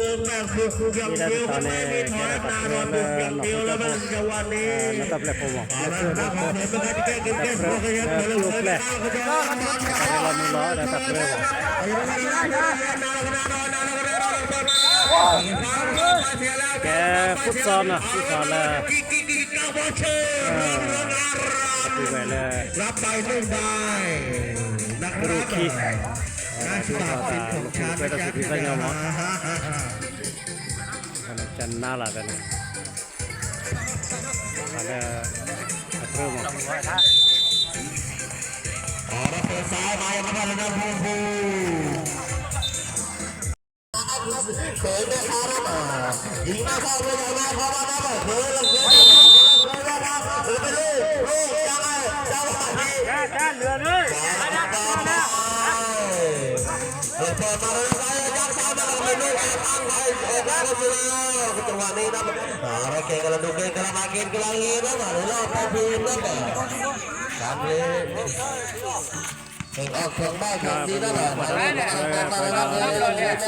လၢတၢ်န့ၣ် ကဲတၢ်တၢ်ပြၢလၢနီၢ်ခိကၠိဖိ နီၢ်တၢ်ပျဲၢ်ဖိမး လၢတၢ်ပြၢ လၢကျိၤကျဲ တၢ်ရဲၣ်လီၤမုာ်လီၤဒီးတၢ်ပြၢမး ကဲ ဖုၣ်စီနီၤ ဖုၣ်စီလၢ တၢ်ပူၤဝဲလၢ ရူခံ ဖုၣ်စီတၢ် လၢဖိၣ်ဃဲတၢ်စူၤဖံးစၢ်ညီမး ကနါလၢ်ဖဲန့ၣ် လၢ အပြၢမး ဖုၣ်စီနီၤ ဖ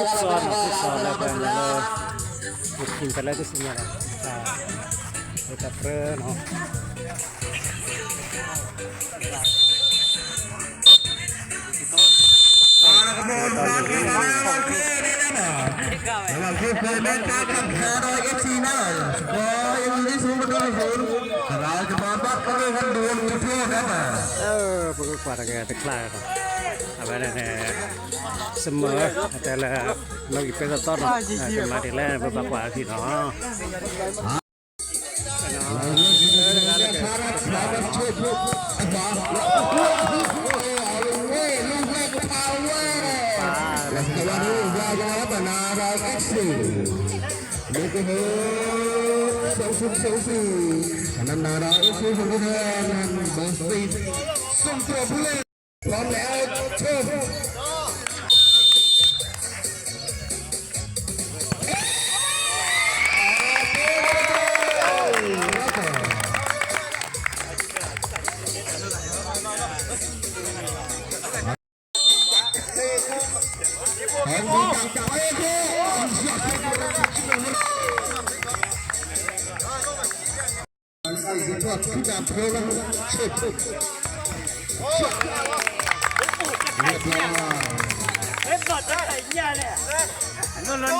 ုၣ်စီလၢပှဲၤန့ၣ်လၢ ပူၤခံဖဲလၢတစံၣ်ညါလီၤ တၢ်ပြၢနီၤ ပကကွၢ်တဂၤတခါလီၤ အဝဲန့ၣ် စမၢ အတဲလၢ နီၣ်ဂံၢ်ပဲတတီနီၤ ကမၤဒ်လဲၣ် ပဘၣ်ကွၢ်အီၤနီၤ ကွၢ်လၢဟဲကွၢ်ဒီးတၢ်သ့ၣ်တဖၣ် လၢတၢ်သူၣ်ဖှံသးညီ ဒ်လံာ်လၢ်လၢဝဲဒၣ်ဝဲလုၢ်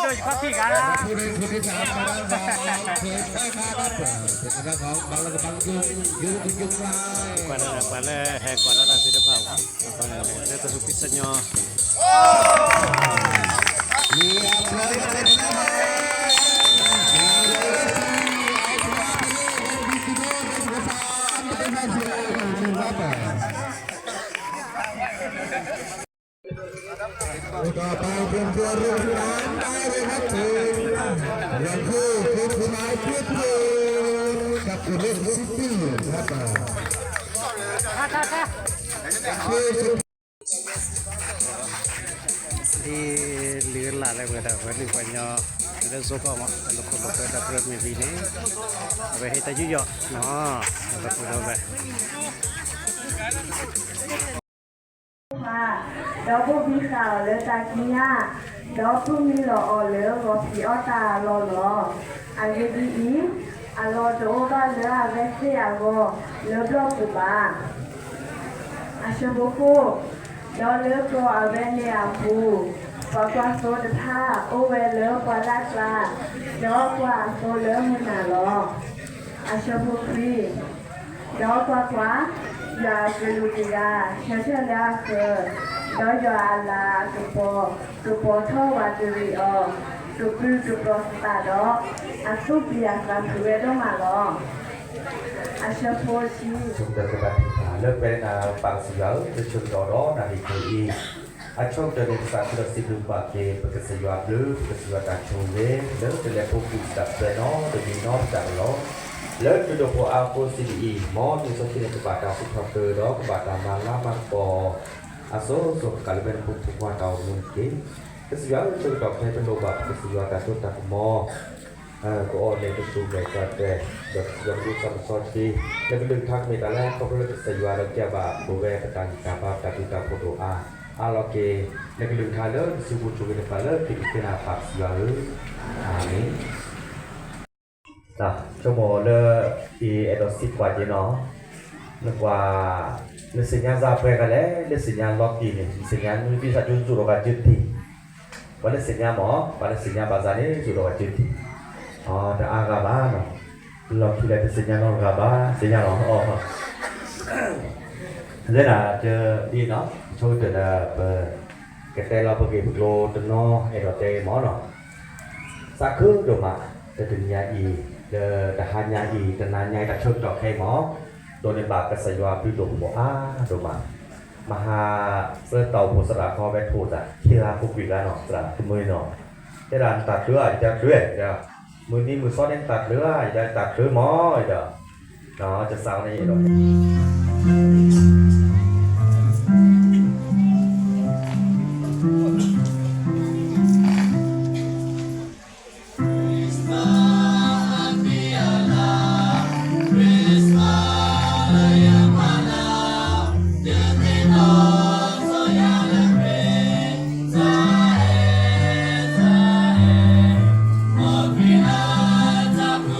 ပှၤညီ လၢစိကီၢ်မး လၢခိၣ်လၢပှဲၤတၢ်ပြၢမ့ၢ်ဝံၤန့ၣ် အဝဲဟ့ၣ်တၢ်ယူးယီၣ်နီၤ လၢခိၣ်လၢပှဲၤ ဒီးဘိၣ်ဘံဃာ်အီၤလၢတၢ်ကံးညာ်, ဒီးတူၢ်မံလီၤအီၤလၢဂီၤဖံးအီၣ်တၢ်အလီၢ်လီၤ. အဂ့ၢ်ဒ်အံၤ, အလီၢ်တအိၣ်ဘၣ်လၢအဝဲသ့ၣ်အဂီၢ်လၢဘျီၣ်ပူၤဘၣ်. အဆၢဖိဃိး, ဒီးလၢကီၢ်အဝဲန့ၣ်အပူၤ, ပှၤကွၢ်သိတဖၣ်အိၣ်ဝဲလၢပှၢ်လၢ်ကျါ, ဒီးကွၢ်အသိလၢမုၢ်နၤလီၤ. အဆၢဖိခွံ, ဒီးကွၢ်ကွၢ်, ယွၤအကလူးတဂၤ ဆၢထၢၣ်လၢအဃၢၤ, ဒီးယွၤအလၤအကပီၤ ကပီၤထီၣ်ဝးတရံးအီၤ, ကပြုၢ်ကပြီၤသးဒီး အသူၣ်ကံၢ်အသးဖုးဝဲဒိၣ်မးလီၤ. အဆၢဖိဆံ ဆိကတၢၢ်ကဘၣ်ထုကဖၣ်လၢပှဲၤနၤပၢ်ကစၢ်ယွၤဧၢ, လၢဆၢကတီၢ်ဒီးနၣ်ရံၣ်ခဲအံၤ, အဆိကတၢၢ်န့ၣ် ပသးခုဒီးစံးဘျုးဘၣ်က့ၤ ပကစၢ်ယွၤဘျုး ပကစၢ်ယွၤတၢ်ဆိၣ်ဂ့ၤ လၢတလဲၤဖိးကူၣ်တၢ်ပၢနီတမံၤနီတဒၣ်လီၤ. လၢတၢ်ဒိၣ်ဖိအါဖိဆံးဒ်အံၤ, မ်နံၣ်စီဆှံန့ၣ် ကဘၣ်တၢ်စံးထီၣ်ပတြၢၤဒီး ကဘၣ်တၢ်မၤလၤမၤကပီၤ အစိၤစိၤဃၣ်ဃၣ်လၢပဖိမုၣ်ဖိခွါတၢ်အိၣ်မူန့ၣ်တက့ၢ်. ကစၢ်ယွၤဧၢ, ဆၢကတီၢ်ခဲအံၤ ပလိၣ်ဘၣ်ပကစၢ်ယွၤတၢ်စိတၢ်ကမီၤ ကအီၣ်လဲၣ်တပူၤမဲာ်ကျါတဲာ်, ဒီးကစၢ်ယွၤကဒိးစၢ်မစီဆှံ, လၢကလုၢ်ကထါကမ့ၢ်တၢ်လၢဟဲခီဖျိလၢကစၢ်ယွၤဒီးကဲဘၣ်ပဝဲပတၢ်ဂံၢ်တၢ်ဘါ ပတၢ်ဘျုးတၢ်ဖှိၣ်ဒိၣ်အါ, အါလီၤက့ၤ နကလုၢ်ကထါလၢနစုပူၤ ဆိၣ်ဂ့ၤတဖၣ်လၢ ခ့ခ့နၤဖးစံးဘၣ်ဧၢ, အၤမ့ၣ်. ဆိကမိၣ်လၢ အအဲၣ်ဒိးစံးကွၢ်က့ၤနီၤ, နကွၢ် နသ့ၣ်ညါစၢ်ပှဲၤဂၤလဲၣ်, လၢသ့ၣ်ညါလီၤတံၢ်န့ၣ် နသ့ၣ်ညါနမ့ၢ်သးကၠိ ယိၣ်ဒီးဂၤကၠိတံၢ်, ပှၤလၢသ့ၣ်ညါမး, ပှၤလၢသ့ၣ်ညါဘၣ်စၢ်န့ၣ် ယိၣ်ဒီးဂၤကၠိတံၢ်, တအါဂၤဘၣ်နီၤ, လီၢ်ခံလၢတသ့ၣ်ညါနီတဂၤဘၣ်, သ့ၣ်ညါလီၤ, လၢနၤတအံၤနီၤ, ဆိကတၢၢ်ဒီး ပကတဲလီၤပဂ့ၢ်ပကျိၤတနီၤ အဲၣ်ဒိးတဲမးနီၤ, သးခုဒိၣ်မး, လၢတနံၤညါအံၤ, လၢတဟါညါအံၤ တနၤညါအံၤတၢ်ဆၢကတီၢ်ခဲအံၤမး, ဒိးန့ၢ်ဘၣ်ကစၢ်ယွၤအဘျုးဒိၣ်ဖှိၣ်အါဒိၣ်မး, မဟါ သၢတီၢ်အိၣ်ဖ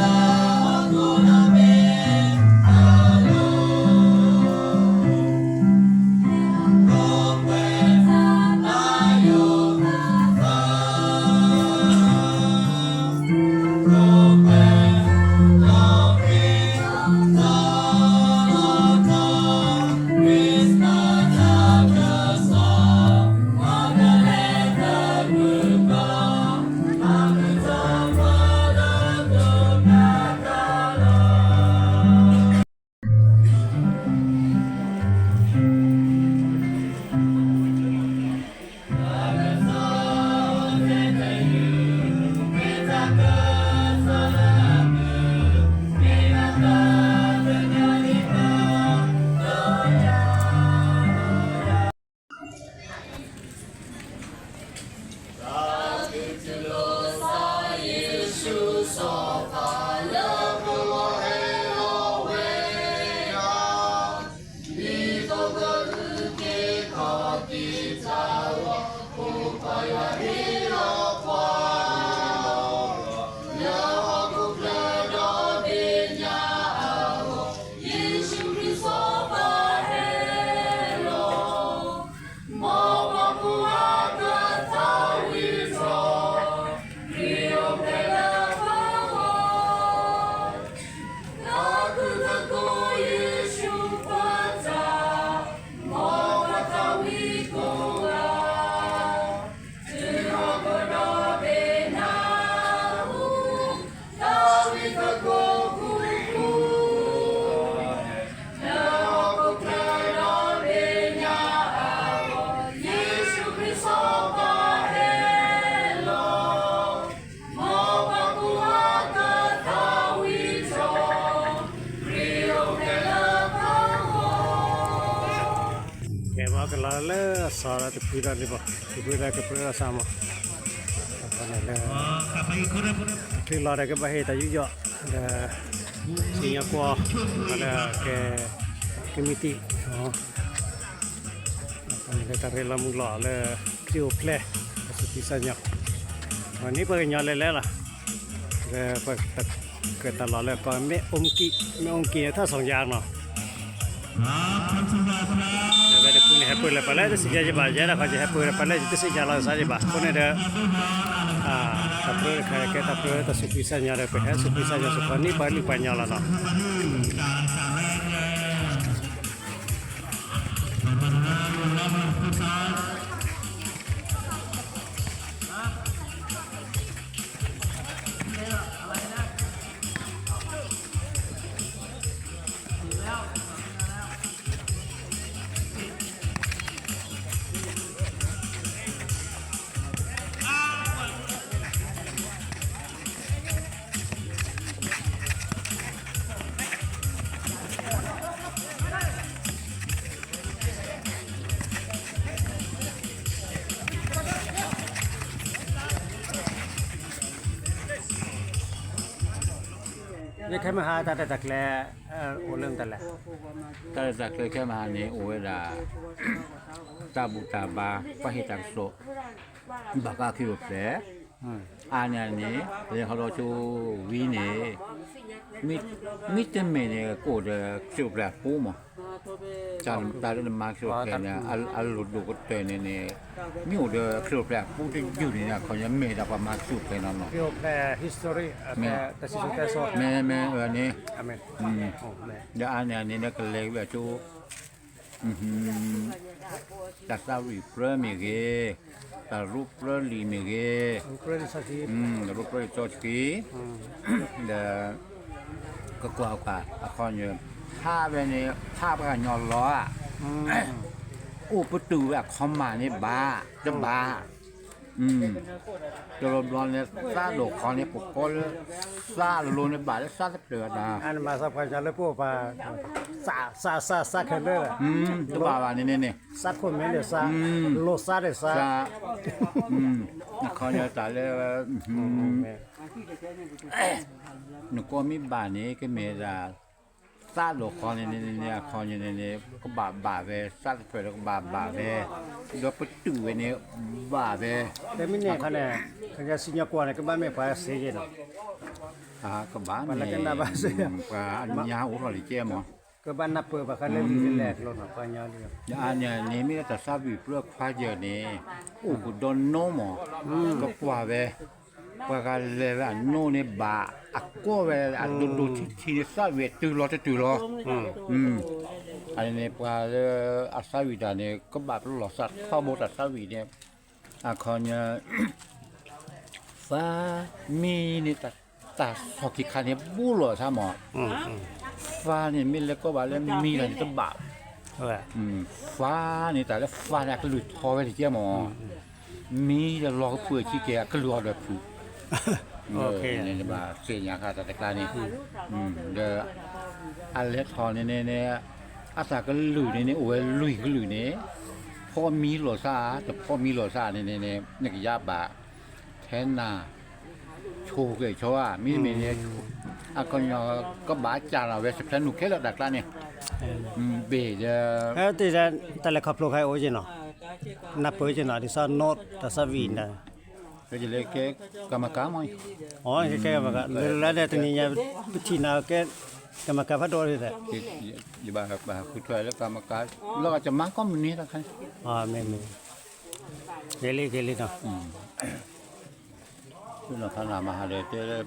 ှိၣ်သရၣ်ခီဝဲထိၣ်သး ခံဂၤဖိကွံာ်ဂၤနီၤ, သရၣ်တမုာ်နီၤ, တဲဒၣ်နတၢ်ချၢဧါ ယတၢ်ချၢ, မုၢ်နံၤမုၢ်သီန့ၣ်နတၢ်ချၢဧါ, ယတၢ်ချၢမး, ဒီး ကစၢ်ဝဲန့ၣ်ဒီး ကဲ ဘၣ်ကလီၤလၢအစီၤဒီးတဖုဒီးလံဘၣ်, တဖုဒီးကပြၢဒီးစးမး, အဃိန့ၣ်လၢ အချံလီၤဒီးကဘၣ်ဟ့ၣ်တၢ်ယူးယီၣ် ဒီး စံၣ်ညီၣ်ကွီၢ် ဒီးကဲ ကမံးတံာ် အဃိန့ၣ်လၢတၢ်ရ့လီၤမုၢ်လီၤလၢ ခရံာ်အိၣ်ဖျဲၣ် အသူၣ်ဖှံသးညီ, အန့ၣ်ပှၤကညီလဲၤလဲၤလီၤ, လၢပှၤ ကတၢ်လီၢ်လၢကီၢ် မ့ၣ်အူကံၣ်, မ့ၣ်အူကံၣ်န့ၣ် ထီၣ်စီၣ်ယါနီၤ, အဝဲတဖုန့ၣ် ဟဲပၢၢ်လၢပှၤလၢတသ့ၣ်ညါယဘၣ်, ယဲဒၣ်ခီ ယဟဲပၢၢ်လၢပှၤလၢယတသ့ၣ်ညါလီၤကစၢ်ယဘၣ်, အဃိန့ၣ်ဒီး တၢ်ပြၢတခါအံၤ ကဲတၢ်ပြၢတၢ်သူၣ်ဖှံသးညီဒီး ပဟဲသူၣ်ဖှံသးညီစ့ၢ်ကီး န့ၢ်ပှၤကလုာ်ပှၤကညီလီၤနီၤ. ခဲမဟါတၢ်ရဲၣ်တၢ်ကျဲၤ အိၣ်လၢမတၤလဲၣ်. တၢ်ရဲၣ်တၢ်ကျဲၤခဲမဟါန့ၣ် အိၣ်ဝဲဒၣ် တၢ်ဘူၣ်တၢ်ဘါ ပှၤဟ့ၣ်တၢ်ကစီၣ် ဘၣ်ဃးခရံာ်အိၣ်ဖျဲၣ် အါန့ၢ်န့ၣ် လဲၤဟီထီၣ်ဆိဝံၤန့ၣ် မ့တမ့ၢ်န့ၣ် ကအိၣ်ဒီးခရံာ်အိၣ်ဖျဲၣ်အပူၤမး တၢ်လၢနမၤခရံာ်အိၣ်ဖျဲၣ်န့ၣ် အလိၣ်ဒိၣ်ကတၢၢ်န့ၣ်န့ၣ် မ့ၢ်အိၣ်ဒီးခရံာ်အိၣ်ဖျဲၣ်အပူၤတယုၢ်န့ၣ် အခီပညီမ့ၢ်ဒၣ်ပှၤမၤခရံာ်အိၣ်ဖျဲၣ်နီၢ်နီၢ် မ့မ့ၢ်န့ၣ် ဒီးအါန့ၢ်န့ၣ် နကလဲၤဝဲအဆိ တၢ်သးဝံၣ်ပြၢမ့ၢ်ဂ့ၤ, တၢ်ရူပြၢလံာ်မ့ၢ်ဂ့ၤ, တၢ်ရူပြၢလံာ်စီဆှံ, ဒီး ကကွၢ်ကွၢ် အခီပညီ ဖးဝဲန့ၣ် ဖးပှၤကညီလီၤဧါ, အိၣ်ပတုာ်ဝဲအခီမၢ်န့ၣ်ဘၣ်, တဘၣ် တဘျီဘျီန့ၣ် သးဒိၣ်ခီန့ၣ် ပကိးလၢ သးလိၤန့ၣ် ဘၣ်လၢသးတဖျၢၣ်အတၢ်, အနမၤသးပှၤကညီလၢပအိၣ်ပှၤ သး သး သး သးခဲလၢာ်, တဘၣ်ဘၣ်န့ၣ်န့ၣ်န့ၣ်, သးခိၣ်မဲန့ၣ်သး, လိၤသးန့ၣ်သး, အခီပညီတၢ်လၢ နကိးမ့ၢ်ဘၣ်န့ၣ် ကမ့ၢ်ဒၣ် သးဒိၣ်ခီန့ၣ်န့ၣ် အခီပညီန့ၣ်န့ၣ် ကဘၣ်ဘၣ်ဝဲ, သးတဖျၢၣ်ဒီးကဘၣ်ဘၣ်ဝဲ, ဒီးပတုာ်ဝဲန့ၣ် ဘၣ်ဝဲ, တမ့ၢ်န့ၣ်အခါန့ၣ် ခီပညီစံၣ်ညီၣ်ကွီၢ်န့ၣ် ကဘၣ်မ့ၢ်ပှၤစ့ယဲၢ်နီၤ, ကဘၣ်န့ၣ် ပှၤအညါအိၣ်ထီၣ်လံကဲမး ကဘၣ်နၢ်ပၢၢ်ဘၣ်ဃးလၢလံာ်လဲၢ်အကျိၤနီၤ ပှၤကညီလံ, အါန့ၢ်န့ၣ်မ့ၢ်လၢတၢ်သးဝံၣ်ပြၢခွါယဲၢ်န့ၣ် အိၣ်ကဒီးနီၢ်မး, ကကွၢ်ဝဲ, ပှၤဂၤလဲၤဝဲအနီၢ်န့ၣ်ဘၣ်, အကွၢ်ဝဲအဒိၣ်ဒိၣ်ထံထံန့ၣ် သးဝံၣ်တုၤလီၤတတုၤလီၤ, အန့ၣ်န့ၣ် ပှၤလၢအသးဝံၣ်တၢ်န့ၣ် ကဘၣ်ပလီၢ်သးထီဘိတၢ်သးဝံၣ်န့ၣ်, အခီပညီ သးမံန့ၣ် တၢ်ဆီၣ်က့ၤခါန့ၣ် ဘူးလိာ်သးမး, သးန့ၣ် မ့ၢ်လဲၤကိးဘၣ်လၢမံတၢ်န့ၣ်တဘၣ်, သးန့ၣ် တၢ်လၢသးန့ၣ် အကလုၢ်ထီဝဲတကဲမး, မံဒီးလီၤကပၢၢ်ဆံကဲ အကလုၢ်အီၤဒီးဖုး, န့ၣ်ဘၣ်သ့ၣ်ညါဃာ်တၢ်တကျါန့ၣ်, ဒီး အလဲၤထီၣ်န့ၣ်န့ၣ် အသးကလုၢ်န့ၣ်န့ၣ် အိၣ်ဝဲလွံၢ်ကလုာ်န့ၣ်, ဖီမံလိာ်သး, တဖီမံလိာ်သးန့ၣ်န့ၣ် နကယါဘၣ် ထဲနၤ ဆိၣ်ကဲၣ်ဆိဧါ, မ့တမ့ၢ်န့ၣ် အခီပညီ ကဘၣ်ကၢ်လီၤဝဲ စဖျဲနုာ်ခဲလၢာ်တၢ်ကျါန့ၣ်, ဘ့ၣ်ဒီး တၢ်လဲၤခီဖျိခါအိၣ်က့ၤနီၤ, နၢ်ပၢၢ်က့ၤနီၤ ဒ်သိးနိၣ်တၢ်သးဝံၣ်န့ၣ်, ကဲ ကဲကမကၤမး, ကဲကမကၤ လၢလၢဒီးတနံၤညါ ပထံၣ်နၤကဲ ကမကၤဖးဒိၣ်ဒီး ယဘၣ်ဃုထၢလၢကမကၤ လီၤဂာ်ကမၤကီၢ်မုၢ်နံၤတခါန့ၣ်, မ့ၢ်မ့ၢ်, ဂ့ၤလံ ဂ့ၤလံနီၤ, သုနီၤဖးနၤမၤဟးဒီးတဲလၢ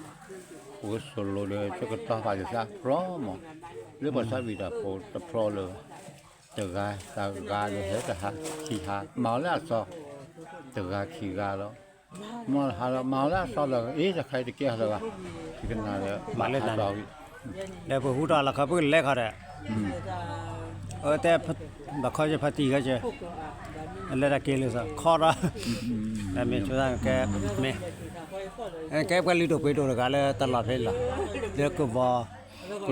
ပကဆိၣ်လိာ်ဒီး ဆၢကတီၢ်ဃာ်ယသးဖျီမး, လၢပှၤသးဝံၣ်တၢ်ဖိတဖျီလၢၤဘၣ်, တဂၤတဂၤဒီးဟဲတဟးခံဟး မၤအီၤလၢအသီ, တဂၤခံဂၤလီၤ, မၤဟးလီၤ မၤအီၤလၢအသီဒီး အ့ တခါအံၤတကဲဟးလၢၤဘၣ်, ယကနၣ်ဒီး မၤလၢတၢ်ဒီး ဒီးပဟူထီၣ်လီၤခီ ပကလဲၤခီဒီး အဝဲတဲ ဘၣ်ခီယဖါတံၢ်ခီကဲ လဲၤတၢ်က့ၤလၢသး ခီဒီး မ့ၢ်ဆိကဲ မ့ၢ် ကဲပှၤလုၢ်ဒိၣ်ပှ့ၤဒိၣ်တဂၤလၢတၢ်လီၢ်ဖဲလီၤ လၢကဝီၤ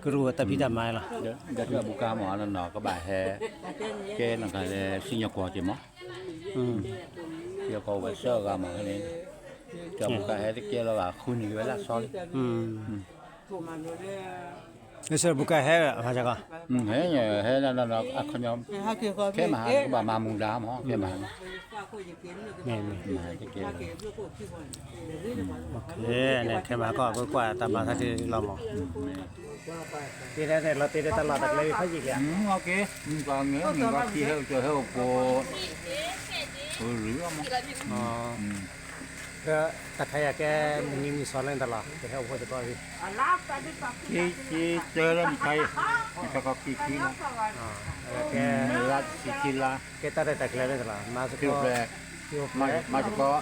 ကရူၢ်တၢ်ဖံးတၢ်မၤလီၤ ဒီးတၢ်ဘူကါမ့ၢ်နီၢ်နီၢ် ကဘၣ်ဟဲ ကဲနီၢ်ကါလဲၤစံၣ်ညီၣ်ကွီၢ်က့ၤမး ယကဝဲၢ်သၢဂၤမးန့ၣ် တၢ်ဘူကါဟဲတကဲလီၤဘၣ် ဃုနံၣ်ဝဲလၢအသီလံ လၢဆၢဘူကါဟဲ ဟဲ ဟဲ အခီပညီ ခဲမဟါကဘၣ်မၤမူဒါမး ခဲမဟါ မ့ၢ်မ့ၢ် ခဲမဟါကီၢ် ပကွၢ်တၢ်မၤသးတ့ၢ်လီၤမး တ့ၢ်လီၤတ့ၢ်တၢ်လီၢ်တၢ်ကျဲဖးယံာ်က့ၤ က့ၤဟဲက့ၤဟဲအိၣ်ကိး ရူၢ်မး ဒီးတၢ်ခါအံၤကဲမုၢ်နံၤမုၢ်သီလၢတၢ်လီၢ် ကဟဲအိၣ်ဖှိၣ်သကိးလံ ခံဆံတၢလၢမုၢ်ခါအံၤ မုၢ်ဆါခီခံဆံလီၤ ကဲလါတဆံခံလါ ကဲတၢ်ရဲၣ်တၢ်ကျဲၤလၢတၢ်လီၢ် မၤသကိး မၤသကိး တၢ်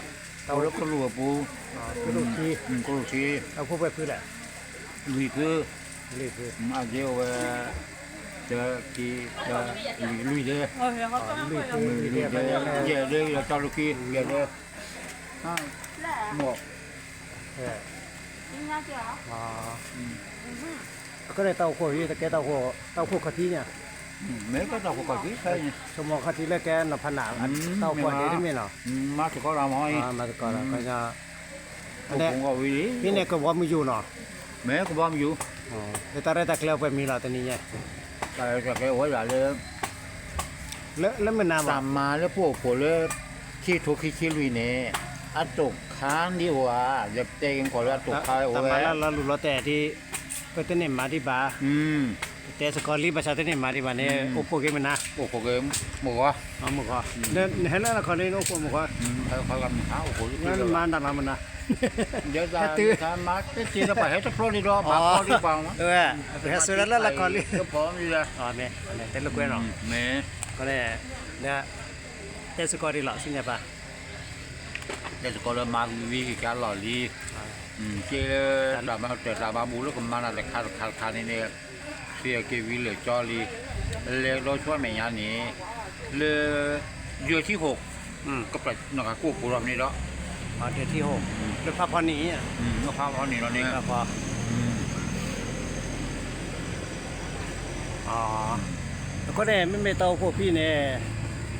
အိၣ်လၢကရူၢ်အပူၤ ကရူၢ်ခံ ကရူၢ်ခံ အဖိဖဲဖုလဲၣ် လွံၢ်ဖု လွံၢ်ဖု အဒ့အိၣ်ဝဲ တၢ ခံ တၢ လွံၢ် လွံၢ်ဒ့ လွံၢ်ဒ့ ယဲၢ်ဒ့ ယဲၢ်တၢ်လီၢ်ခံ ယဲၢ်ဒ့ မ့ၢ် အဃိန့ၣ် တၢ်အိၣ်ဖှိၣ်ဟံၣ် တကဲတၢ်အိၣ်ဖှိၣ် တၢ်အိၣ်ဖှိၣ်ခီၣ်ထံးညါ မ့ၢ်ကဲတၢ်အိၣ်ဖှိၣ်ခီၣ်ထံး ဆိကမိၣ်ခီၣ်ထံးလၢကဲနီၤဖးနး တၢ်အိၣ်ဖှိၣ်ဒ်တမ့ၢ်နီၤ မၤသကိးတၢ်မ့ၢ် မၤသကိးတၢ် ဖဲန့ၣ် ဖဲန့ၣ်ကဝီၤမုၢ်ယူၤနီၤ မ့ၢ်ကဘီမယူၤ, လၢတၢ်ရဲၣ်တၢ်ကျဲၤအိၣ်ပှဲၤမံၤလီၤတနံၤညါ, တၢ်ရဲၣ်တၢ်ကျဲၤအိၣ်ဝဲဒၣ်လၢ လၢမုၢ်နၤမး, တၢ်မၤလၢပအိၣ်ဖှိၣ်လၢ ခံထိခံဆံလွံၢ်န့ၣ် အတိာ်ခါဒံးအိၣ်ဧါ, ယတဲက့ၤကီးလၢအတိာ်ခါအိၣ်ဝဲ, တၢ်မၤလၢလီၤလူၤလီၤတဲာ်ဒ် ပတန့ၢ်မၤဒံးဘၣ်, ပတဲစ့ၢ်ကီးလံ ဘၣ်ဆၣ်တန့ၢ်မၤဒံးဘၣ်န့ၣ် အိၣ်ဖှိၣ်က့ၤမုၢ်နၤ, အိၣ်ဖှိၣ်က့ၤမုၢ်ဂီၤ, မုၢ်ဂီၤ, နဟဲလၢလီခီလံ နအိၣ်ဖှိၣ်မုၢ်ဂီၤ, မုၢ်နၤ, မၤတၢ်လီၤမုၢ်နၤ, ဟဲတုၤ ဟဲမၤတ့ၢ်ဒီးပှၤဟဲတဖျိလံဒီး ပှၤဖီဒံးပှၤ, ဟဲဆှၢလၢလီခီလံ, တဲလိာ်ကွဲနီၤ, တဲစ့ၢ်ကီးဒံးလီၤ စံၣ်ညါပၢ်, တဲစ့ၢ်ကီးလၢမၤဝံၤဝံၤကကါလီၢ်လံ, က့လၢ တၢ်မၤတၢ်မၤဘူၣ်လၢကမၤနၤတခါတခါတခါန့ၣ်န့ၣ်, စံးက့ၤဝံၤလၢာ်ကၠီလံ, လဲၤကဒီးဆှီမဲာ်ညါန့ၣ်, လၢ ယဲၢ်ထံၣ်ဟိၣ်, ကပၢၢ်နကကိၣ်ဖိးထီၣ်မ့ၢ်ဒီး, လၢဖးဖီနံၣ်, လၢဖးဖီနံၣ်လီၤန့ၣ်, အဃိန့ၣ် မ့မ့ၢ်တၢ်အိၣ်ဖှိၣ်ဖဲန့ၣ်,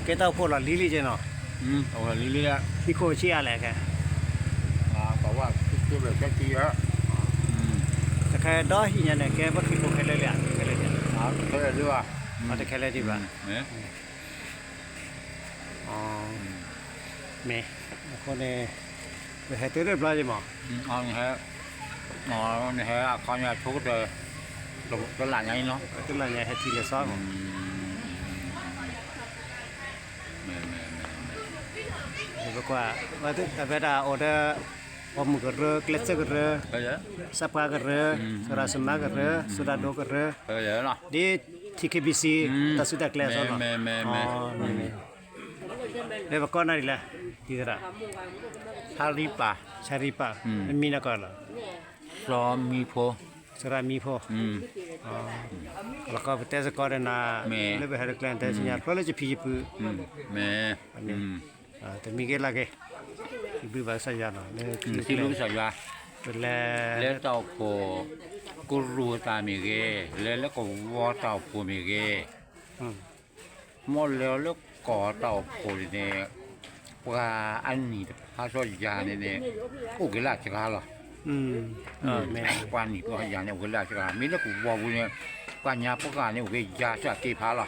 ကဲတၢ်အိၣ်ဖှိၣ်လီၤလံလံက့နီၤ, လံလံလံ, ဟံၣ်ခိၣ်ဆံးအါလဲၣ်ခဲ, တခါဒီဟံၣ်ညါန့ၣ် ကဲပှၤခရံာ်ဖိခဲလၢာ်လံဧါ, ခဲလၢာ်, တခဲလၢာ်ဒံးဘၣ်, တခဲလၢာ်ဒံးဘၣ်, မ့ၢ်, အဃိန့ၣ်, ပဟဲတုၤလၢဘျီယမး, နဟဲအခီညါဆိကတၢၢ်, တလၢ်ညါအံၤနီၤ, တလၢ်ညါဟဲထံၣ်လၢစီမး, ပကွၢ်, အဝဲဒၣ်အိၣ်ဒီး, ပိာ်မုၣ်ကရၢ, ကျဲးစၢးကရၢ, စၢပှၤကရၢ, စီၤရၤစမါကရၢ, စီၤဒၤဒိကရၢ, ဒ် ထံခ့ဘံစံ, တၢ်စုတၢ်ကျဲၤအစီလီၤ, လၢပကိးနၤဒ်လဲၣ်, ဒ်သရၣ်, ဆၣ်ရံပၢ်, ဆၣ်ရံပၢ်, မံၤနၤကီးလီၤ, စီၤမံဖိ, စီၤရၤမံဖိ, လီၤကီးပတဲစ့ၢ်ကီးဒီးနၤ, လၢပဟဲတကျဲၤတဲဆူညါ ဖျိလၢယဖံယဖု, မ့ၢ်, တမံၤဂ့ၤလၢ်ဂ့ၤ, ဘုဘၣ်ကစၢ်ယွၤလီၤ, လၢ, လၢတၢ်အိၣ်ဖှိၣ်, ကရူၢ်သးမ့ၢ်ဂ့ၤ, လၢလၢကဝီၤတၢ်အိၣ်ဖှိၣ်မ့ၢ်ဂ့ၤ, မ်လဲၤလၢကီၢ်တၢ်အိၣ်ဖှိၣ်န့ၣ်, ပှၤအနံၣ်တဖၣ်စီယၤန့ၣ်န့ၣ်, အိၣ်က့ၤလၢအစှၤလီၤ, ပှၤနံၣ်တဖၣ်စီယၤန့ၣ် အိၣ်က့ၤလၢအစှၤ, မ့ၢ်လၢကဝီၤပူၤန့ၣ်, ပှၤညါပှၤဂၤန့ၣ် အိၣ်က့ၤယၤစှၤက့ၤဖးလီ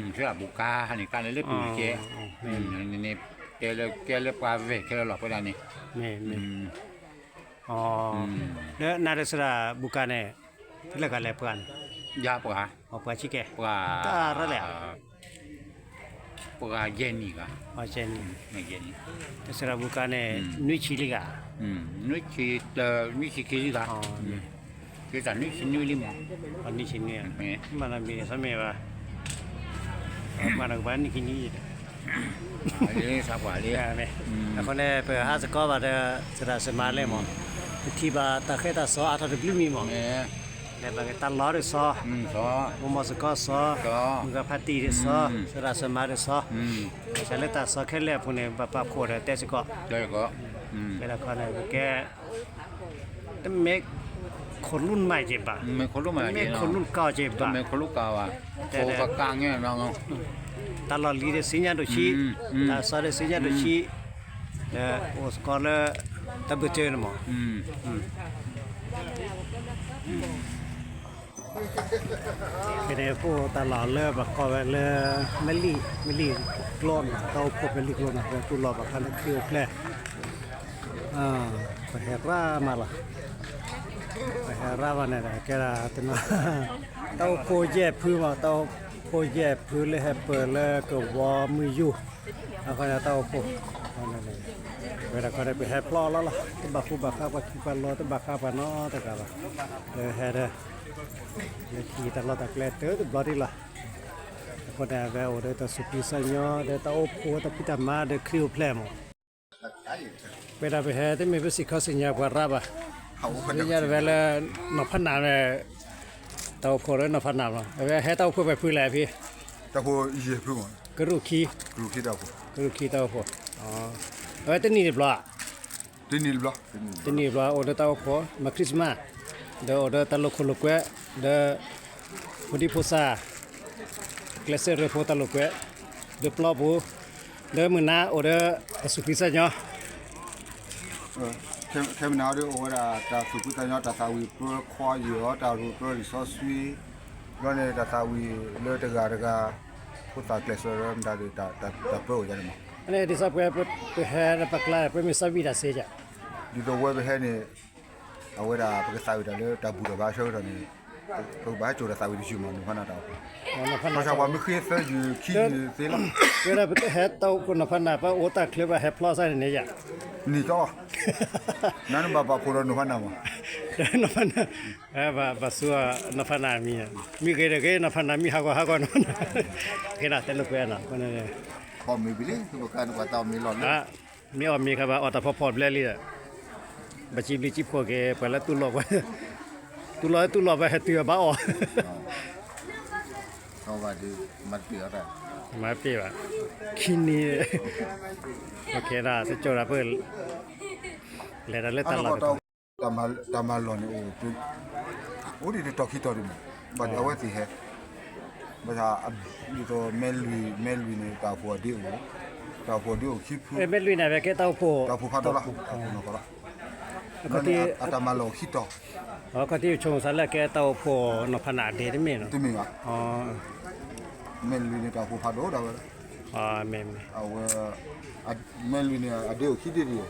ၤ, စှၤဘူကါန့ၣ် ကါန့ၣ်လၢပူၤကဲ, နန့ၣ်တဲလၢကဲလၢပှၤဝဲၢ်ခဲလၢာ်လီၤ ပဝဲဒၣ်န့ၣ်, မ့ၢ်, လၢနၤဒီးစှၤဘူကါန့ၣ်, ဖဲလဲၣ်ဂၤလဲၣ်ပှၤန့ၣ်, ယၤပှၤ, ပှၤဆံကဲ, ပှၤ, တၢ်ရၢလဲၣ်, ပှၤယဲၢ်နံၣ်ဂၤ, ယဲၢ်နံၣ်, တၢ်စှၤဘူကါန့ၣ်, နွံဆံလံဂၤ, နွံဆံ, နွံဆံခံလံဂၤ, ကဲတၢ်နွံဆံနွံလံမး, နွံဆံနွံ, မ့ၢ်, မ့ၢ်ဘၣ်, ပှၤနကပှၤနံၣ်ခံနံၣ်, အဃိန့ၣ် ပဟးစ့ၢ်ကီးဘၣ်ဒီး စရၣ်စမါလဲၣ်မး, ပထံၣ်ဘၣ်တၢ်ဃဲတၢ်စီအါထီၣ်တဘျုးမံၤမး, လဲၤဘၣ်က့ၤတၢ်လီၤဒီးစီ, မိၢ်မီၢ်စ့ၢ်ကီးစီ, မုၢ်ဂၤဖါတံၢ်ဒီးစီ, စရၣ်စမါဒီးစီ, ဘၣ်ဆၣ်လၢတၢ်စီခဲလၢာ်အပူၤန့ၣ် ဘၣ်ပာ်ဖှိၣ်ဒီးတဲစ့ၢ်ကီး, ဝဲဒၣ်ခီန့ၣ် ပကဲ တမ့ၢ်ခိၣ်လူၢ်မးက့ၤဘၣ်, တမ့ၢ်ခိၣ်လူၢ်ကီၢ်က့ၤဘၣ်, တၢ်လီၢ်လံၤဒီးစံညါဒိၣ်ဆံး, တၢ်စီဒီးစံညါဒိၣ်ဆံး, ဒီးအိၣ်စ့ၢ်ကီးလၢ တၢ်ဘုၣ်တၢ်န့ၣ်မး, ဖဲန့ၣ် ပအိၣ်တၢ်လီၢ်လၢပကိးဝဲလၢ မဲလံၣ်, မဲလံၣ်ကျိနီၤ, တၢ်အိၣ်ဖှိၣ်မဲလံၣ်ကျိနီၤ, ပတူၢ်လိာ်ဘၣ်ဃးလၢခရံာ်အိၣ်ဖျဲၣ်, ပဟဲရၣ်မးလီၤ, ပဟဲရၣ်မးန့ၣ်ဒီး ကဲဒၣ်တနီၤ, တၢ်အိၣ်ဖှိၣ်ယဲၢ်ဖုမး, တၢ်အိၣ်ဖှိၣ်ယဲၢ်ဖုလၢဟဲပၢၢ်လၢကဝီၤမုၢ်ယူၢ်, အဃိန့ၣ်တၢ်အိၣ်ဖှိၣ်, ဝဲဒၣ်ခီန့ၣ် ပဟဲဖျီလီၤလီၤ, တဘၣ်ဃူဘၣ်ဃးပှၤခံပှၤလီၤ, တဘၣ်ဃးပှၤနီတဂၤဘၣ်, ပဟဲဒီး လၢခံတၢ်လီၢ်တၢ်ကျဲတၢ်တဘျီဒံးလီၤ, အဃိန့ၣ် အဝဲအိၣ်ဒီးတၢ်သူၣ်ဖှံသးညီ ဒီးတၢ်အိၣ်ဖှိၣ်တၢ်ဖံးတၢ်မၤဒီးခရံာ်အိၣ်ဖျဲၣ်မး, ဝဲဒၣ်ပဟဲတမ့ၢ်ပစံးခီစံးညါပှၤရၣ်ဘၣ်, သ့ၣ်ညါတဝဲလၢ နီၢ်ဖးနၢ်ဝဲ, တၢ်အိၣ်ဖှိၣ်လၢနီၢ်ဖးနၢ်လီၤ, အဝဲဟဲတၢ်အိၣ်ဖှိၣ်ပှဲၤဖုလဲၣ်ဖံ, တၢ်အိၣ်ဖှိၣ်ယဲၢ်ဖုမး, ကရူၢ်ခံ, ကရူၢ်ခံတၢ်အိၣ်ဖှိၣ်, အဝဲတနံၣ်တဘျီ တနံၣ်တဘျီ, တနံၣ်တဘျီ အိၣ်ဒီးတၢ်အိၣ်ဖှိၣ် မၤ Christmas, ဒီးအိၣ်ဒီးတၢ်လိာ်ခိၣ်လိာ်ကွဲ, ဒီး ဖိဒံဖိသၣ်, ကျဲးစၢးရၢဖိတၢ်လိာ်ကွဲ, ဒီးပျီပူၤ, ဒီးမုၢ်နၤအိၣ်ဒီးတၢ်သူၣ်ဖှံသးညီ, ခဲမုၢ်နၤဟီဒီး အိၣ်ဝဲဒၣ်တၢ်သူၣ်ဖှံသးညီ တၢ်သၣ်ဝံၤပၢခွါယံာ်အီၤ တၢ်ရူၢ်ပၢလံာ်စီဆှံ, ဘျီန့ၣ် တၢ်သၣ်ဝံၤလၢတဂၤတဂၤ ဖိသၣ်ကျဲးစၢးလၢမတၤဒီး တၢ်ပၢအိၣ်ယၤန့ၣ်မး. ဒ်သိးပှၤပဟဲပကျါ ပမ့ၢ်စးဝံၣ်တၢ်စ့ၢ်ကီး, ဒ်သိးဝဲပဟဲန့ၣ် အဝဲဒၣ်ပကသၣ်ဝံၤတၢ်လၢတၢ်ဘူၣ်ထီၣ်ဘါဆၢကတီၢ်န့ၣ် ပကဘၣ်ဟဲစိာ်တၢ်သၣ်ဝံၤတယုၢ်မး နီၢ်ဖးနၢ်တၢ်အိၣ်ဖှိၣ်, ဘၣ်ဆၣ်ပှၤမ့ၢ်ဃ့သၢယုၢ်ခံယုၢ်သ့လီၤ. ဝဲဒၣ်ပဟဲတၢ်အိၣ်ဖှိၣ်နီၢ်ဖးနၢ် ပအိၣ်တၢ်ချၢပှၤဟဲဖျီစၢ်န့ၣ်န့ၣ်ယၤ, န့ၣ်ကီး, နနဘၣ်ပာ်ဖှိၣ်ဒီးနီၢ်ဖးနၢ်မး, နီၢ်ဖးနၢ်, ဘၣ်စူၤနီၢ်ဖးနၢ်မံၤ, မ့ၢ်ဂ့ၤဒီးဂ့ၤ နီၢ်ဖးနၢ်မံၤ ဟးဂီၤဟးဂီၤနီၢ်ဖးနၢ်, ကဲနၤတဲလိာ်ကွဲနီၤ, မ့ၢ်အီၣ်မ့ၤခါဘၣ် အီၣ်တၢ်ဖီဖီဘျဲလံဒီး ဘၣ်စံးဘျုးစံးဖှိၣ်က့ၤ ပှၤလၢတူၢ်လိာ်ပှၤ, တူၢ်လိာ်တူၢ်လိာ်ပှၤဟဲတုၤအဘၣ်အီၣ်, မၤတပ့ၢ်ဘၣ်, ခံနံၤ, တကၠိဒၣ်ပ, လဲၤတၢ်လၢတၢ်လီၢ်, တၢ်မၤလီၢ်န့ၣ်အိၣ်, အိၣ်ဒံးတတီၤခံတီၤဒံးမး, ဘၣ်ဒ်အဝဲသ့ၣ်ဟဲ, ဘၣ်ဆၣ်, ဒ်သိးမဲလွံၢ် မဲလွံၢ်န့ၣ် တၢ်အိၣ်ဖှိၣ်အဒ့အိၣ်, တၢ်အိၣ်ဖှိၣ်ဒ့အိၣ်ခံဖု, မဲလွံၢ်န့ၣ် အဝဲကဲတၢ်အိၣ်ဖှိၣ်, တၢ်အိၣ်ဖှိၣ်ဖးဒိၣ်လီၤ, တၢ်အိၣ်ဖှိၣ်နီၢ်ကီၢ်လီၤ, အတၢ်မၤလီၢ်အိၣ်ခံတီၤ, ခီၣ်ထံးဆိမိၣ်သးလၢကဲတၢ်အိၣ်ဖှိၣ်နီၢ်ဖးနၢ်အဒ့တမ့ၢ်နီၤ, တမ့ၢ်ဘၣ်, မဲလွံၢ်န့ၣ် တၢ်အိၣ်ဖှိၣ်ဖးဒိၣ်ဒၣ်ဝဲ,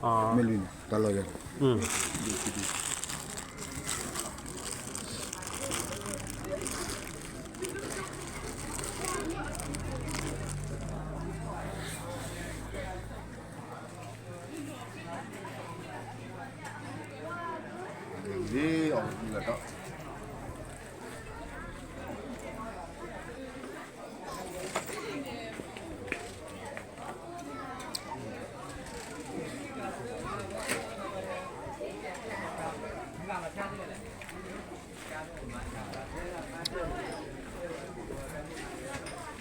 အဝဲ, မဲလွံၢ်န့ၣ် အဒ့အိၣ်ခံဒ့ဒံး,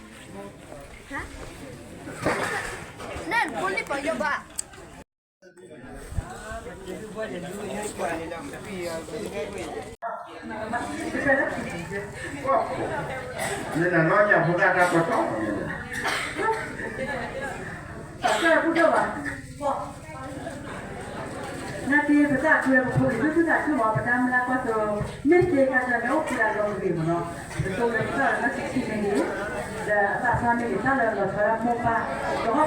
မဲလွံၢ်န့ၣ် တၢ်လီၢ်ယၤန့ၣ်, နနီၢ်ညၣ်ဖိသၣ်တၢ်ကတီၢ်, တၢ်ကဲပူၤဒိၣ်ဘၣ်, နာ်က့ပသးကွဲပဖိလံၤ ဒုၣ်ဒုၣ်သးခုမး ပတၢ်မျၢ်ကွၢ်သိး, မ့ၢ်သ့ခါတၢ်န့ၣ်အိၣ်ဖှိၣ်ဒၣ်လီၤမ့ၢ်ဂ့ၤမးနီၤ, ပသိလၢပသးလၢမ့ၢ်ဆံးဆံးမ့ၢ်ဂ့ၤ, ဒီးအသးသီန့ၣ်ဂ့ၤ တၢ်လၢလီၤဆီဒၣ်မိၢ်ပၢ်, ဒီးဟီၣ်ပတဲာ်ဖိတမၤ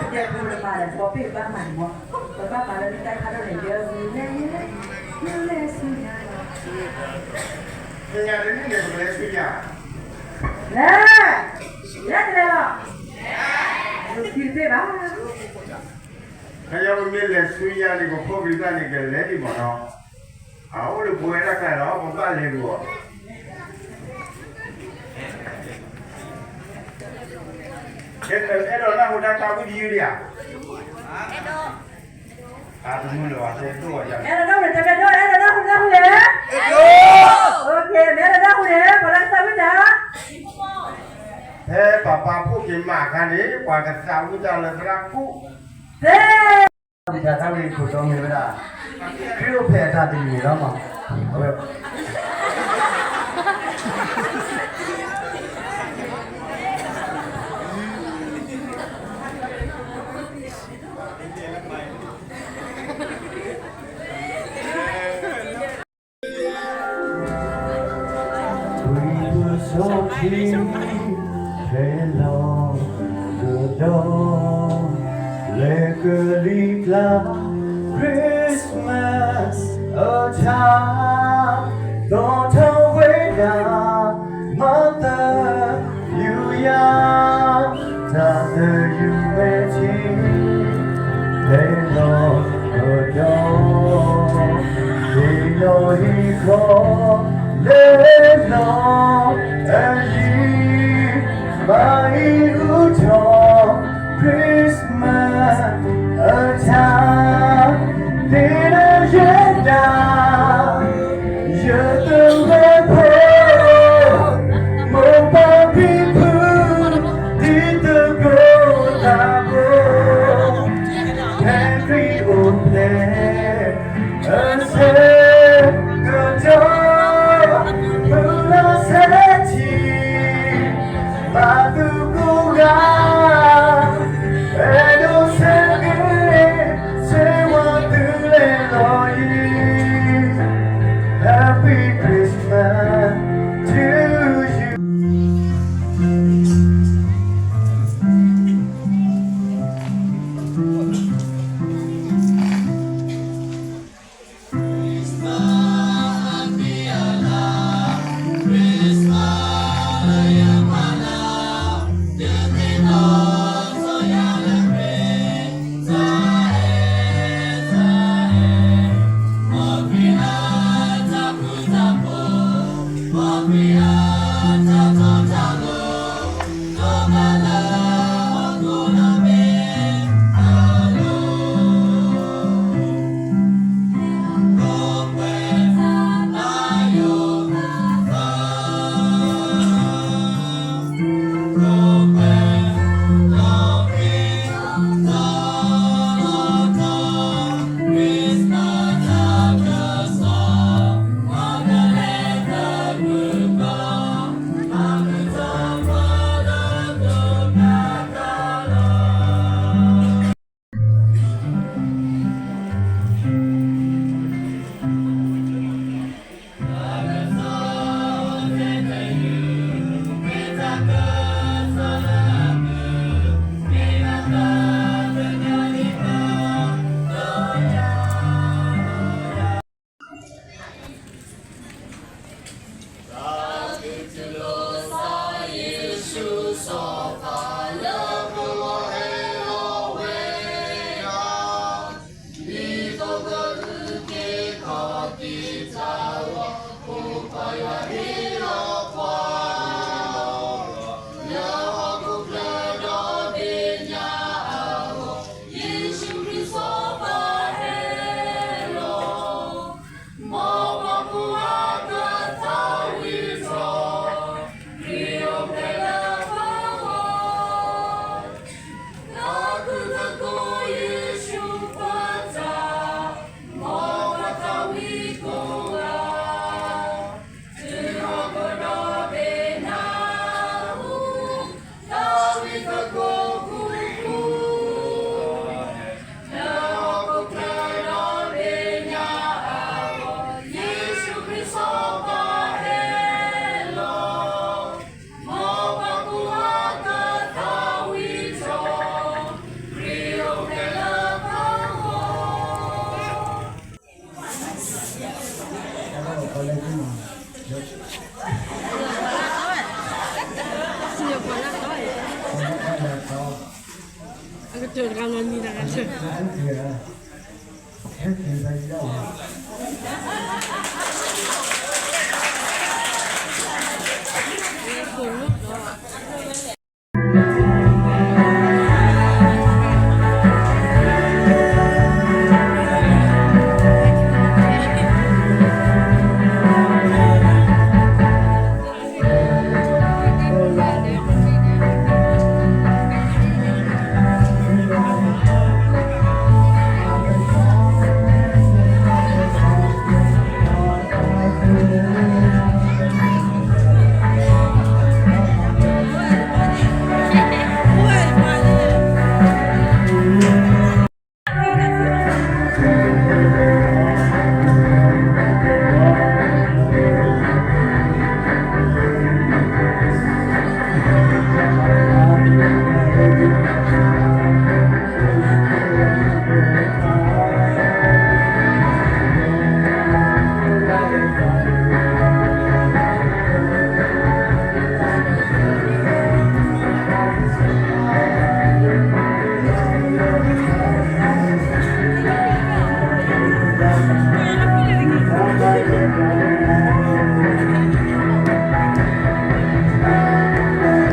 ဒီး ဘီပ့ၢ်ဘၣ်မၤန့ၣ်မး, ပဘၣ်မၤလၢမ့ၢ်တၢ်ခါဒိၣ်န့ၣ် ကဲအီၤဂ့ၤလဲၣ်, လဲၣ်ဆူညါလီၤ, ဆူညါတနံၣ်န့ၣ် ပကလဲၤဆူညါ, လဲၤ, လဲၤတလဲၤလီၤ, ယခံတသ့ဘၣ် ခီယီပမ့ၢ်လဲၤဆူညါန့ၣ် ပဖိပလံၤသၣ်န့ၣ် ကလဲၤဒံးမးနီၤ, အအိၣ်လၢပဝဲဒၣ်ကျါလီၤ ပဘၣ်လဲၤဂီၤ, အဲၣ်ဒိးနၢ်ဟူတၢ်သးဝံၣ်တယုၢ်ဒံးဧါ, အဲၣ်ဒိးနၢ်ဟူတၢ်သးဝံၣ်တယုၢ်, အဲၣ်ဒိးနၢ်ဟူလဲၣ်, အဲၣ်ဒိးနၢ်ဟူလဲၣ်, ပှၤလၢကသးဝံၣ်တၢ် ဖဲပၢ်ပၢ်ဖိက့ၤမးအခါန့ၣ် ပှၤကသးဝံၣ်တၢ်လၢသရၣ်ခိၣ်, သ့, တၢ်သးဝံၣ်ခိၣ်တီမ့ၢ်ဝဲဒၣ် ခရံာ်အိၣ်ဖျဲၣ်အတၢ်တမံၤလီၤမး, အဝဲ ဝံၤပူၤစီၤထံ ဖဲလီၤကဒီး လဲၤကလံၤကျါ Christmas အထါ သီထီၣ်ဝဲဒၣ် မၤသးယူၤယၤ တၢ်သယုၢ်မဲာ်ထံ ဖဲလီၤကဒီး ဟ့ၣ်နီၤဟ့ၣ်ခီ လၢလီၤအယံၤ မၤအံၤအူထီၣ် Christmas အထါ သ့ၣ်နီၣ်ယဲဒၣ် ယသဝီဖိ မိၢ်ပၢ်ဖံဖု ဒ်သကိးသးဘိ ဖဲခရံာ်အိၣ်ဖျဲၣ် အဆၢကတီၢ် မုၢ်လီၤဆဲးထံ ဘၣ်သူၣ်ကိးဂၤ အဲၣ်ဒိးဆၢဂ့ၤ ဆၢဝါသုလဲၣ် အကတၢၢ်တဂၤလီၤနံၤတဂၤတၢၢ် နဒိၣ်မးလီၤ, နပယီၤမုၢ်လၢထံကၠိၣ် ထံက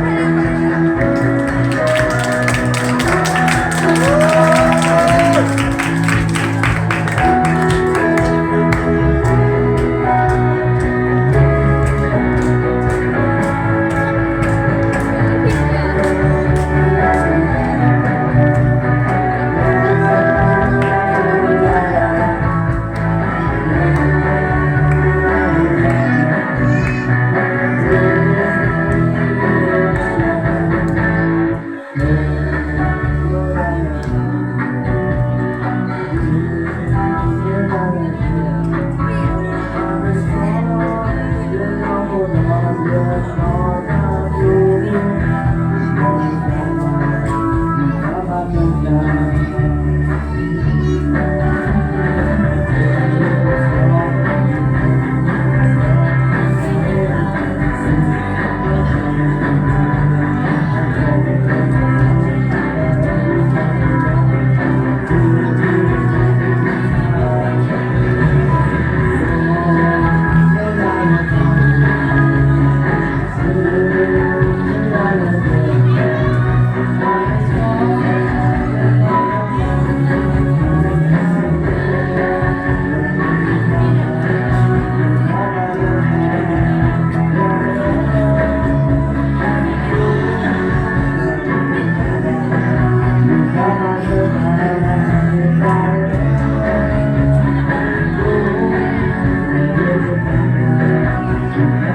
ၠိၣ်အိၣ်ဒံးအိၣ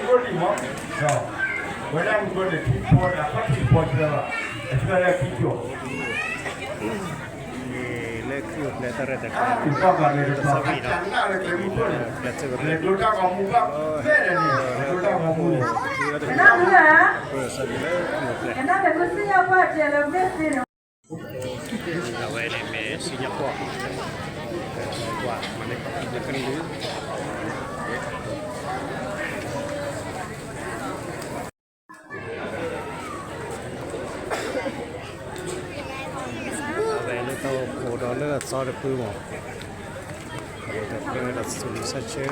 ်ဒံးမး, ဒီး ဝဲဒၣ်မုၢ်ဘိန့ၣ် ထံဖီဒီး အခီၣ်ထံးဖီစၢၤဘၣ်, အဆၢလၢထံကၠိၣ် လၢခုၣ်ဖျဲးတၢ်ရဲၣ်တၢ်ကျဲၤ တၢ်နၢ်လၢကျဲမုၢ်ခိၣ်န့ၣ်, လဲၤဒိတၢ်ဂီၤမူဘၣ်ဖဲလဲၣ်န့ၣ်, လဲၤဒိတၢ်ဂီၤမူန့ၣ်, ကနၣ်လၢခုၣ်ဖျဲး ကနၣ်လၢခုၣ်စံၣ်ညီၣ်ပှၢ်ကဲလၢမ့ၢ်သ့န့ၣ် အဝဲန့ၣ်မ့ၢ်စံၣ်ညီၣ်ကွီၢ်, ကွၢ်မၤန့ၢ်ကလုၢ်, အဝဲလၢတၢ်အိၣ်ဖှိၣ်ဒီးလၢအသီတဖုမး, ဒီးတၢ်ပၢဒီးသူၣ်လံၢ်ဆၢဆၢ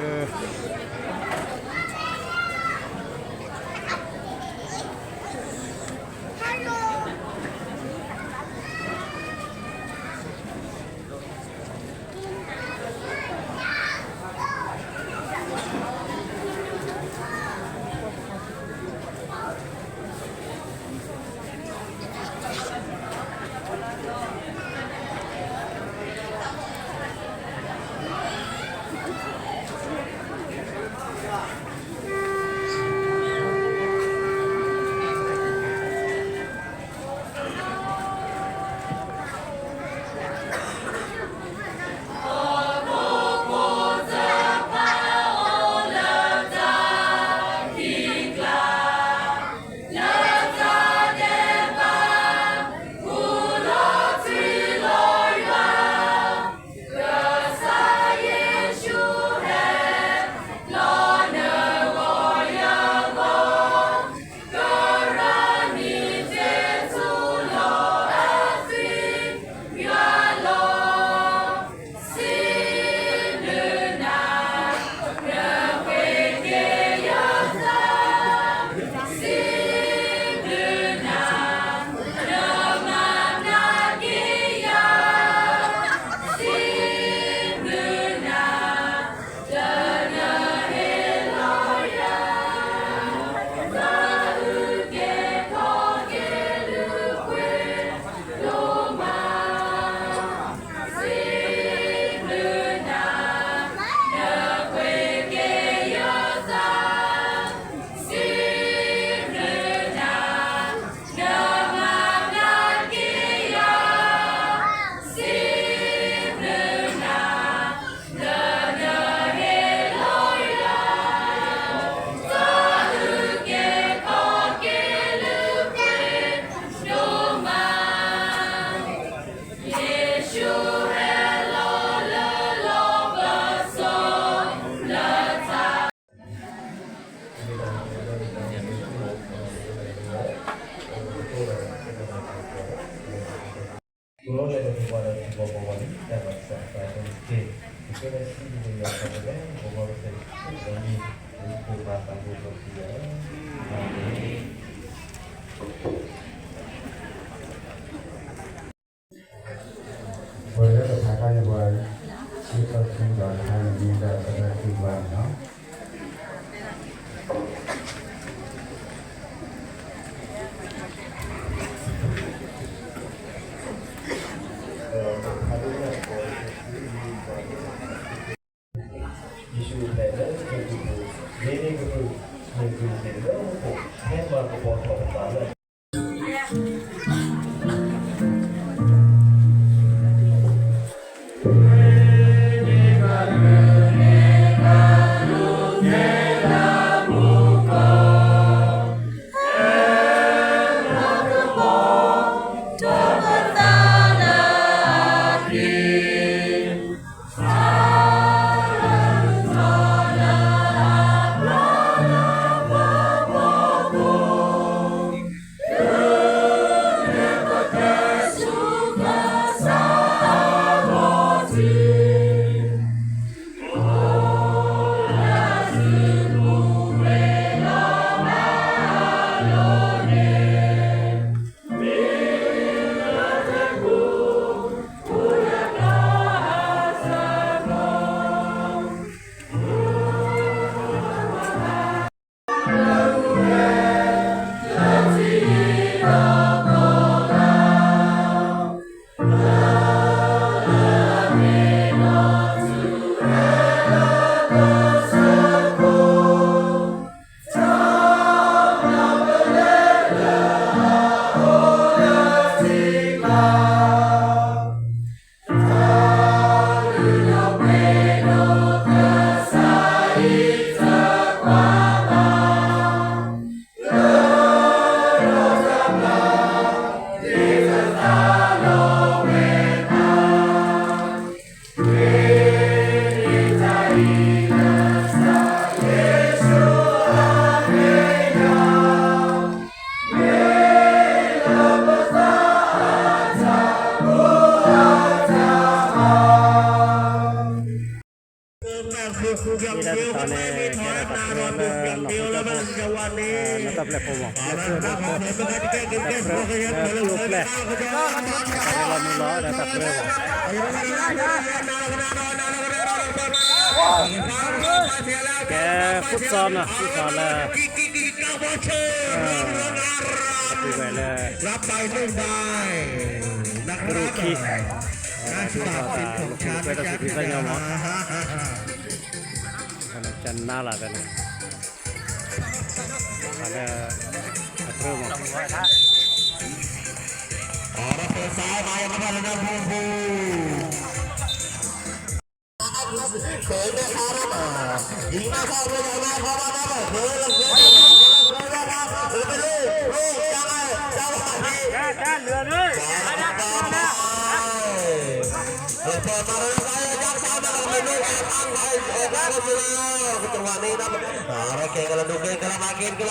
ပှၤဒီးထံကီၢ်ပဂီၢ်လံ, တၢ်ဘၣ်ကစၢ်သးစီဆှံ, ယကဲလၢစံးဘျုးက့ၤယွၤပှၤကလဲ, ပဂီၢ်ကစၢ်ယ့ၣ်ၡူးခရံာ်အမံၤ, ယဖိမၤသးဒ်သိးသုယၤ, အၤမ့ၣ်. ပှၤလၢတဖးခါန့ၣ်ပှၤ, စံးထီၣ်ပတြၢၤတခါန့ၣ်မ့ၢ်ဒၣ်သရၣ်သံကွၢ်န့ၣ်လီၤ. ယ့ၣ်ၡူးတဲလၢကစၢၢ်ကီၢ်ပူၤ, မ့ၢ်န့ၢ်ကပုာ်, မ့ၢ်ကပုာ်န့ၣ်လၢမူခိၣ်, ဖဲမၤကပီၤထီၣ်ပသးလၢ လၢတၢ်န့ၣ် ကဲထီၣ်တၢ်ပတြၢၤလၢနီၢ်ခိကၢ်ဖိ, နီၢ်တၢ်ပျဲၢ်ဖိမး, လၢဖိ, တၢ်ပတြၢၤလၢဖိအိၣ်ဖျဲၣ်, တၢ်လီၤမုၢ်လီၤဒီးတၢ်ပတြၢၤမး, ကဲ, ဖုသီနီၤ, ဖုသီလၢ တၢ်ပူၤဝဲလၢ ရူၢ်ခံ, ဒ်သိးတၢ်လိာ်ခိၣ်လိာ်ကွဲတၢ်သူၣ်ဖှံသ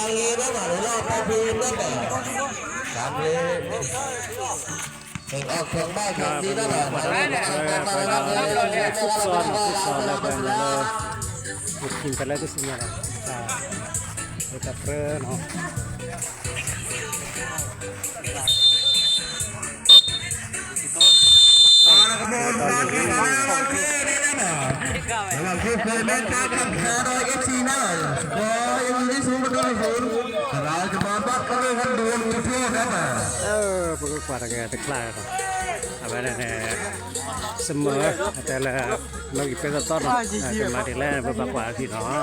းညီမး, ကနၣ်လၢဖဲန့ၣ်, လၢ အတြၢမး ဖုသီနီၤ, ဖုသီလၢပှဲၤန့ၣ်လၢ ယထံၣ်ဖဲလၢတဆူညါလီၤ, တၢ်ပတြၢနီၤ. ပကကွၢ်တက့ၢ်တခါလီၤ, အဝဲဒၣ်န့ၣ် စမၢၣ် အတဲလၢ နီၣ်ဂံၢ်ပဲတတီနီၤ, ကမၤဒ်လဲၣ် ပဘၣ်ကွၢ်အီၤထံနီ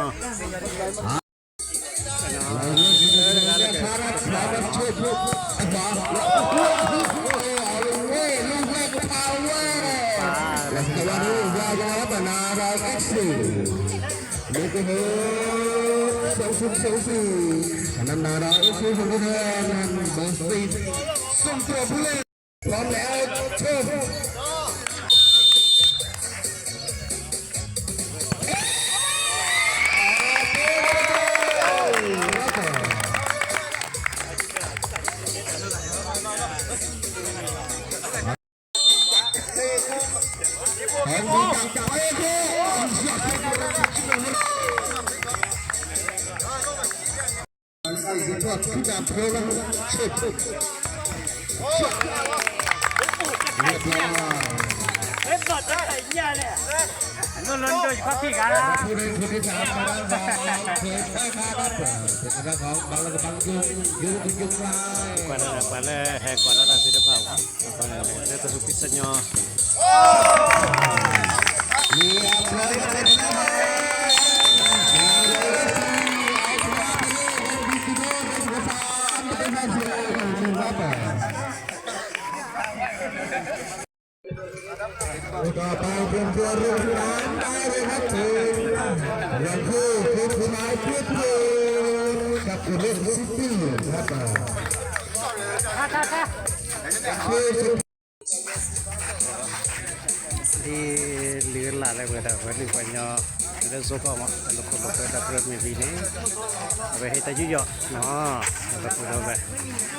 ၤ. พร้อมแล้ว เชิญ ครับผม เ လၢလၢဒိၣ်ယခီၣ်ဖံးဂၤလၢ ကွၢ်လၢ ကွၢ်လၢဟဲကွၢ်ဒီးတၢ်သ့ၣ်တဖၣ်ဘၣ် လၢတၢ်သူၣ်ဖှံသးညီ ဒ်လံာ်လၢ်လၢပှဲၤဒီး ပှၤလုၢ်ပှၤညီ လၢစိကီၢ်မး လၢခိၣ်လၢပှဲၤဒီး ပရၢမံၤလံန့ၣ် အဝဲဟ့ၣ်တၢ်ယူးယီၣ်နီၤ လၢပှဲၤဒီးဝဲ